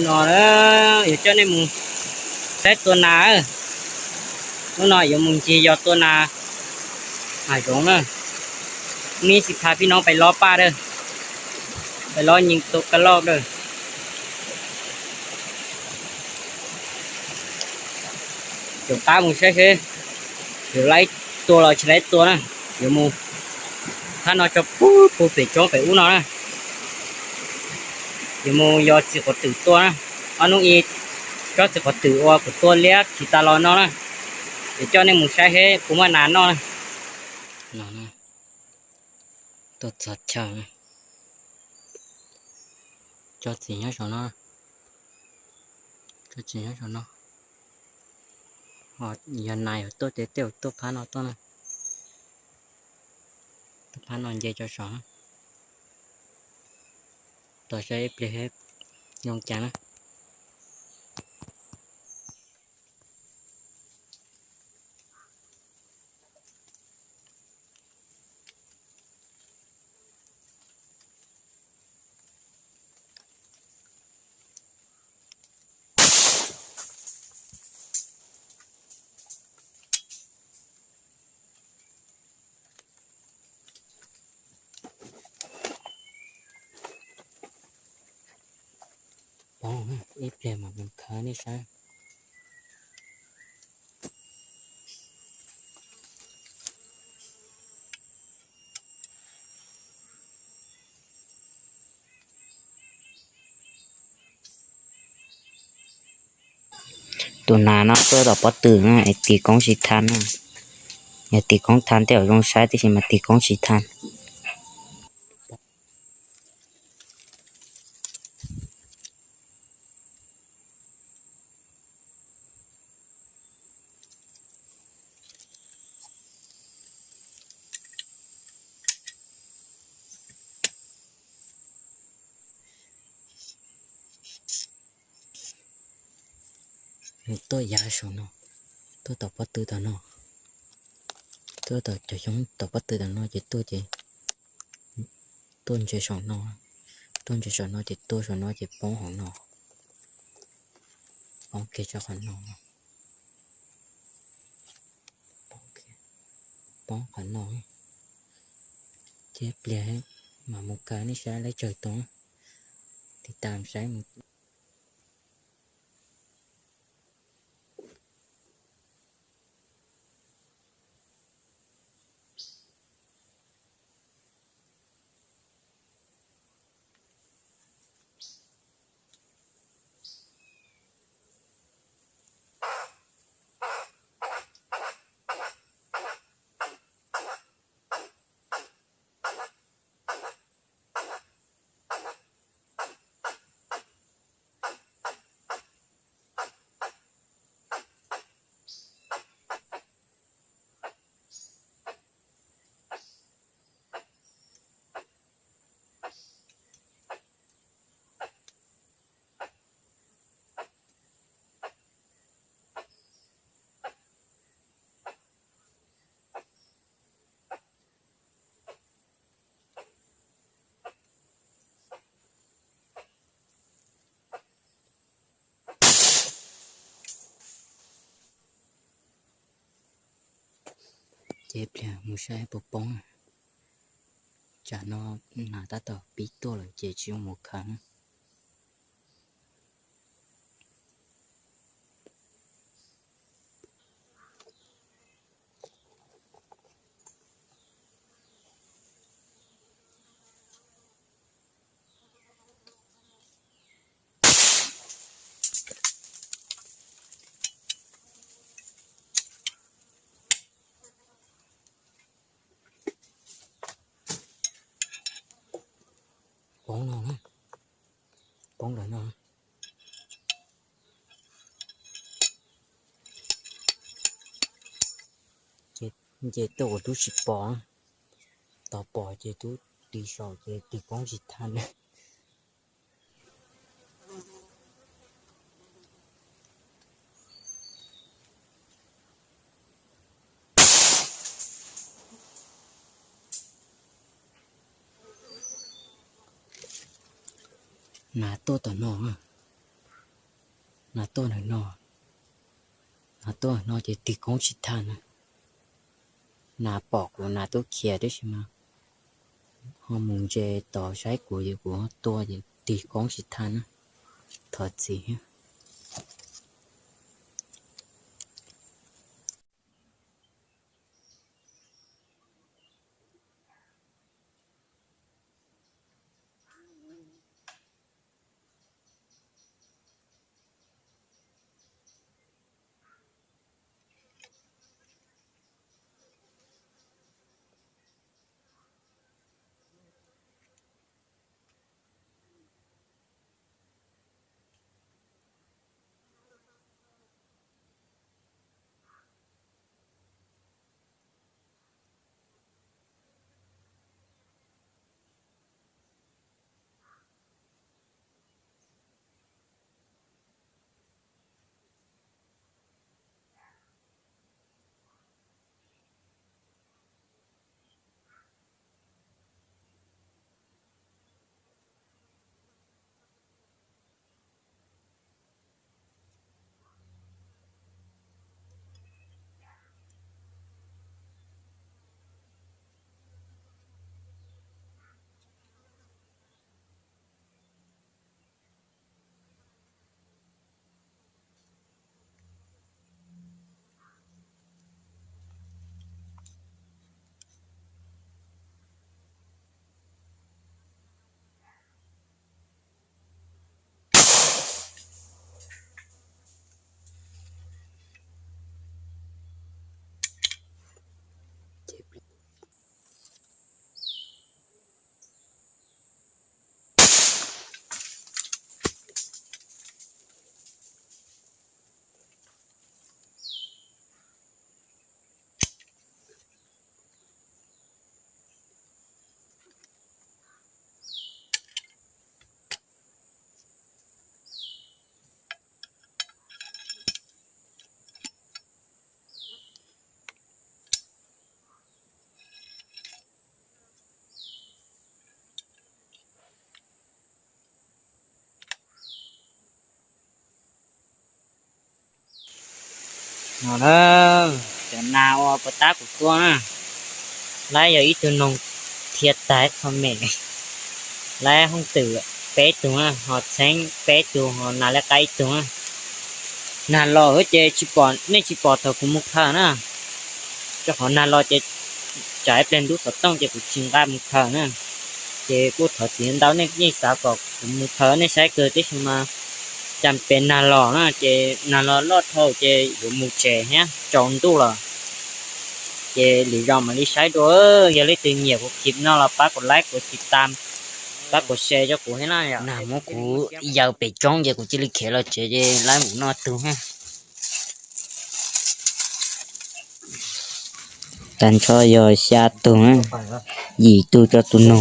ໜໍເດີ ເອີ ເຈົ້າໃນໝູ່ ໃຊ້ຕົວນາເອີ ໜໍ ຢູ່ໝູ່ຈີ່ ຢອດຕົວນາ ຫາຍຫຼົງເອີ. ນີ້ຊິພາພີ່ນ້ອງໄປເລາະປ່າເດີ ໄປເລາະຍິງຕົກກະລອກເດີ. ດຽວຕາໝູ່ໃຊ້ເຊ ດຽວໄລ່ຕົວລາວຊິໄລ່ຕົວນະ ດຽວໝູ່ ຖ້ານອນຈະປູ ປູເປຈ້ອງໄປອູ້ນອນນະ. ດຽວໝູ່ຢອດຊິຂໍຕື້ຕົວນະ ອານຸອີ ຈອດຊິຂໍຕື້ອວກຕົວລຽກຊິຕາລອນນອນນະ. ດຽວເຈົ້າໃນໝູ່ໃຊ້ເຮ ປູມານານນອນນະ ນອນນະ ຕົວຈອດເຈົ້ານະ ຈອດຊິຍອດສອນນອນ ຈອດຊິຍອດສອນນອນ. ອໍ ຢານາຍຕົວເຕວຕົວພານອນຕົວນະ ຕົວພານອນເຢຈອດສອນ ຕົວໃຊ້ເປເຮັດຍົງຈັງນະ. ອໍ ເອັດແລ້ວມັນຄານີ້ຊະ. ໂຕໜ້າເນາະ ໂຕຕໍ່ປໍຕື້ນະ ໄອ້ຕີກອງສີທານນະ ຢ່າຕີກອງຖ່ານ ແຕ່ວ່າລົງຊາຍ ແຕ່ຊິມາຕີກອງສີຖ່ານ. ໂຕຢາວສອງໜໍ່ ໂຕຕໍ່ປໍຕື້ຕໍ່ໜໍ່ ໂຕຕໍ່ຈະຍົງຕໍ່ປໍຕື້ຕໍ່ໜໍ່ ເຈັດໂຕເຈັດ ຕົ້ນເຈສອງໜໍ່ ຕົ້ນເຈສອງໜໍ່ ເຈັດໂຕສອງໜໍ່ ເຈັດໂປ້ງສອງໜໍ່ ໂອເຄ ເຈົ້າຂອງໜໍ່ ໂອເຄ ໂປ້ງຂອງໜໍ່ ເຈັດເປຍໃຫ້ ມາໝູ່ການີ້ຊະ ໄດ້ເຈີຕົງ ຕິດຕາມໃຊ້ ເຈັບແລ້ວ ໝູ່ຊາຍປົກປ້ອງ ຈານອນໜ້າຕາຕໍ່ປີໂຕເລີຍ ເຈັບຊິໝູ່ຄັງ. ປ້ອງໜ້ອຍນະ ປ້ອງຫຼາຍໜ້ອຍ ເຈັດ ເຈັດໂຕດູຊິປ້ອງ ຕໍ່ປໍເຈັດດູຕີສອງ ເຈັດຕີປ້ອງຊິທັນ. ໜ້າໂຕຕໍ່ໜໍ່ ອາ ນາໂຕ້ໜ້ອຍນໍ ນາໂຕ້ໜ້ອຍນໍ ເຈຕິກອງຊິທັນນະ ນາປອກ ນາໂຕ້ເຂຍດ້ວຍຊິມາ ຮອດໝູເຈຕໍ່ໃຊ້ກູເຈ ກູຮອດຕົວເຈ ຕິກອງຊິທັນນະ ຖອດສີ.ເອົາເດີ ຈະນາອອກປະຕາກູຕົວນະ ໄລຍອກອີກຕົວໜຶ່ງ ທຽບຕາຍຄອມເມັນ ໄລຫ້ອງຕື້ເປຕູນະ ຫອດແຊງເປຕູ ຫອດນາລະກາອີກຕົວນະ ນາລໍເຮີເຈຊິປອດ ນີ້ຊິປອດເທົ່າຄູມຸກເທີນະ ເຈົ້າຂອງນາລໍເຈ ຈາຍເປັນດູສະຕ້ອງເຈ ກູຊິງກາມຸກເທີນະ ເຈ ກູເຖົາຕີນດາວ ນີ້ ນີ້ສາວກອກ ໝູ່ເຂົາໃນສາຍເກີດທີ່ຊິມາຈຳເປັນນາລໍນະ ເຈ ນາລໍລອດເທົ່າເຈ ຢູ່ໝູ່ເຈເຮຍ ຈອງດູລະ ເຈ ຫຼືຍອມມາລີໃຊ້ໂດ ເອີ ຢ່າລືມຕິດງຽບກົດຄລິບເນາະ ແລ້ວປາກົດໄລກົດຕິດຕາມ ປາກົດແຊເຈົ້າກູໃຫ້ນາ ນາໝູກູຢາວເປຈອງເຈ ກູຈິລິເຂລາເຈ ເຈ ໄລໝູນອດຕູເຮຍ ຕັນຊໍຢໍຊາຕູເຮຍ ຢີຕູເຈົ້າຕູໜູ.